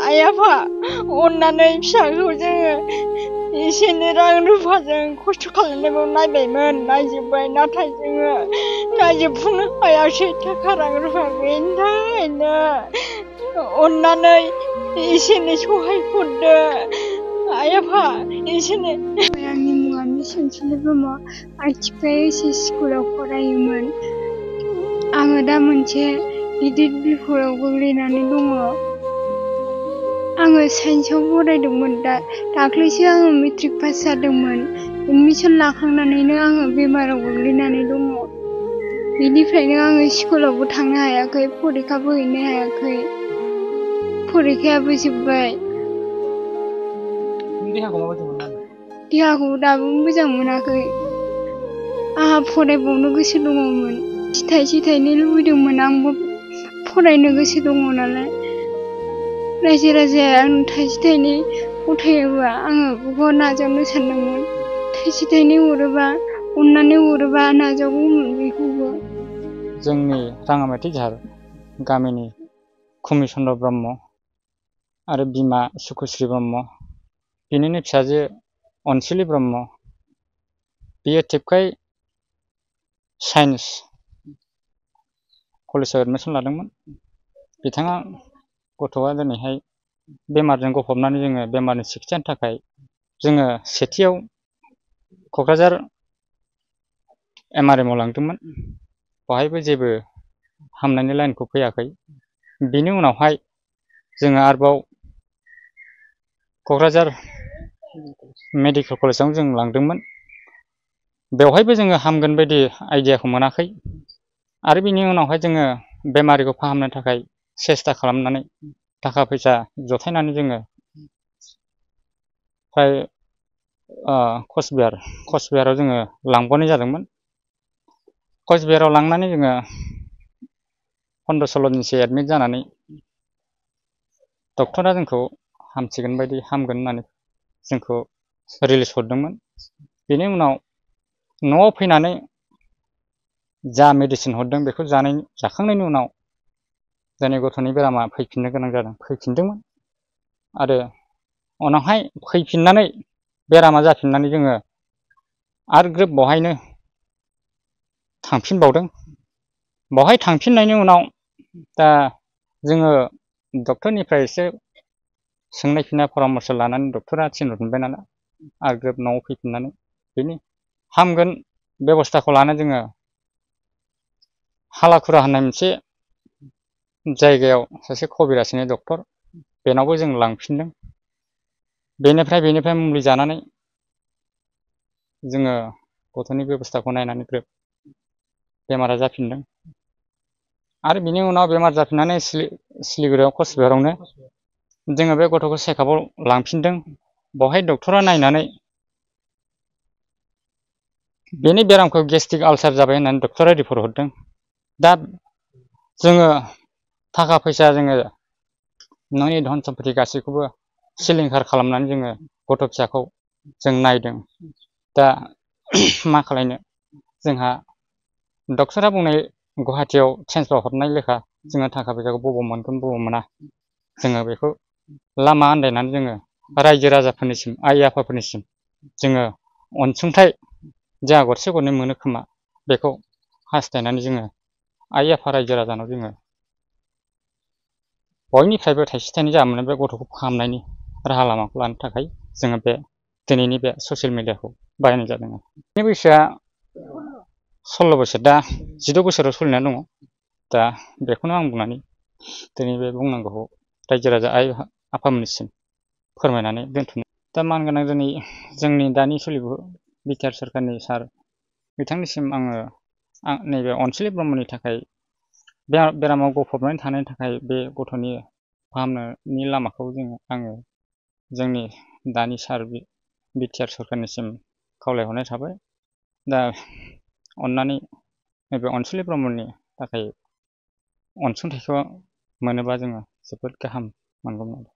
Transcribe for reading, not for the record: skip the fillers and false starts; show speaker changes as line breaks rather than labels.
आइ आफा अननानै फिसाखौ जोङो एसे एनै रां रुफाजों खस्थ' खालामनायखौ नायबायमोन नायजोब्बाय नाथाय जोङो नायजोबफुंनो हायासै थाखा रां रुफा गैयिनि थाखायनो अननानै एसे एनै सहाय हरदो आइ आफा एसे एनै। आंनि मुङा मिस अनसुलि ब्रह्म आं TPIS स्कुलाव फरायोमोन। आङो दा मोनसे गिदिर बिपदआव गोग्लैनानै दङ। आङो साइन्सआव फरायदोंमोन दाख्लैसो आङो मेट्रिक पास जादोंमोन। एडमिसन लाखांनानैनो आङो बेमाराव गोग्लैनानै दङ। बेनिफ्रायनो आङो स्कुलावबो थांनो हायाखै फरिखाबो हैनो हायाखै। फरिखायाबो जोब्बाय।
देहाखौ माबायदि मोनदों?
देहाखौ दाबो मोजां मोनाखै। आंहा फरायबावनो गोसो दङमोन। थाइसे थाइनै लुबैदोंमोन आंबो फरायनो गोसो दङ नालाय। रायजो राजाया आं थाइसे थाइनै गथायोबा आङो बेखौ नाजावनो सानदोंमोन। थाइसे थाइनै हरोबा अननानै हरोबा नाजावगौमोन बेखौबो।
जोंनि राङामाटि जाहार गामिनि कुमि चन्द्र ब्रह्म आरो बिमा सुकुश्री ब्रह्म बिनिनो फिसाजो अनसुलि ब्रह्म बियो टिपकाइ साइन्स कलेजाव एडमिसन लादोंमोन। बिथाङा गथ'आ दिनैहाय बेमारजों गफबनानै जोङो बेमारनि सिकित्सानि थाखाय जोङो सेथियाव क'क्राझार MRM आव लांदोंमोन। बेवहायबो जेबो हामनायनि लाइनखौ फैयाखै। बिनि उनावहाय जोङो आरोबाव क'क्राझार मेडिकेल कलेजाव जों लांदोंमोन। बेवहायबो जोङो हामगोन बायदि आइडियाखौ मोनाखै आरो बिनि उनावहाय जोङो बेमारिखौ फाहामनो थाखाय सेस्था खालामनानै थाखा फैसा जथायनानै जोङो फ्राय कचबिहाराव जोङो लांबावनाय जादोंमोन। कचबिहाराव लांनानै जोङो 15-16 दिनसो एडमिट जानानै डक्टरा जोंखौ हामसिगोन बायदि हामगोन होननानै जोंखौ रिलिज हरदोंमोन। बेनि उनाव न'आव फैनानै जा मेडिसिन हरदों बेखौ जाखांनायनि उनाव जोंनि गथ'नि बेरामा फैफिननो गोनां जादों। फैफिनदोंमोन आरो उनावहाय फैफिननानै बेरामा जाफिननानै जोङो आरो ग्रोब बेवहायनो थांफिनबावदों। बेवहाय थांफिननायनि उनाव दा जोङो डक्टरनिफ्राय एसे सोंनाय फिननाय परामर्स लानानै डक्टरा थिनहरफिनबाय नालाय आरो ग्रोब न'आव फैफिननानै बेनि हामगोन बेब'स्थाखौ लानो जोङो हालाखुरा होननाय मोनसे जायगायाव सासे कबिराजनि डक्टर बेनावबो जों लांफिनदों। बेनिफ्राय मुलि जानानै जोङो गथ'नि बेब'स्थाखौ नायनानै ग्रोब बेमारा जाफिनदों आरो बिनि उनाव बेमार जाफिननानै सिलिगुरियाव कचबिहारावनो जोङो बे गथ'खौ चेकआपआव लांफिनदों। बेवहाय डक्टरा नायनानै बेनि बेरामखौ गेस्ट्रिक आलसार जाबाय होननानै डक्टरा रिपर्ट हरदों। दा जोङो थाखा फैसा जोङो न'नि धन सम्पति गासैखौबो सिलिंखार खालामनानै जोङो गथ' फिसाखौ जों नायदों। दा मा खालायनो जोंहा डक्टरा बुंनाय गुवाहाटियाव ट्रेन्सफार हरनाय लेखा जोङो थाखा फैसाखौ बबाव मोनगोन बबाव मोना जोङो बेखौ लामा आन्दायनानै जोङो रायजो राजाफोरनिसिम आइ आफाफोरनिसिम जोङो अनसुंथाइ जा गरसे गरनै मोनो खोमा बेखौ हास्थायनानै जोङो आइ आफा रायजो राजानाव जोङो बयनिफ्रायबो थाइसे थाइनै जा मोनो बे गथ'खौ फाहामनायनि राहा लामाखौ लानो थाखाय जोङो दिनैनि बे ससियेल मिडियाखौ बाहायनाय जादों। बेनि बैसोआ 16 बोसोर दा 16 बोसोराव सोलिनानै दङ। दा बेखौनो आं बुंनानै दिनै बे बुंनांगौखौ रायजो राजा आइ आफामोननिसिम फोरमायनानै दोनथ'नो। दा मानगोनां दिनै जोंनि दानि सोलिफु बिटिआर सोरखारनि सार बिथांनिसिम आङो नैबे अनसुलि ब्रह्मनि थाखाय बेरामाव गफबनानै थानायनि थाखाय बे गथ'नि फाहामनायनि लामाखौ आङो जोंनि दानि सार बिटिआर सोरखारनिसिम खावलायहरनाय थाबाय। दा अननानै नैबे अनसुलि ब्रह्मनि थाखाय अनसुंथाइखौ मोनोबा जोङो जोबोद गाहाम मोनगौमोन।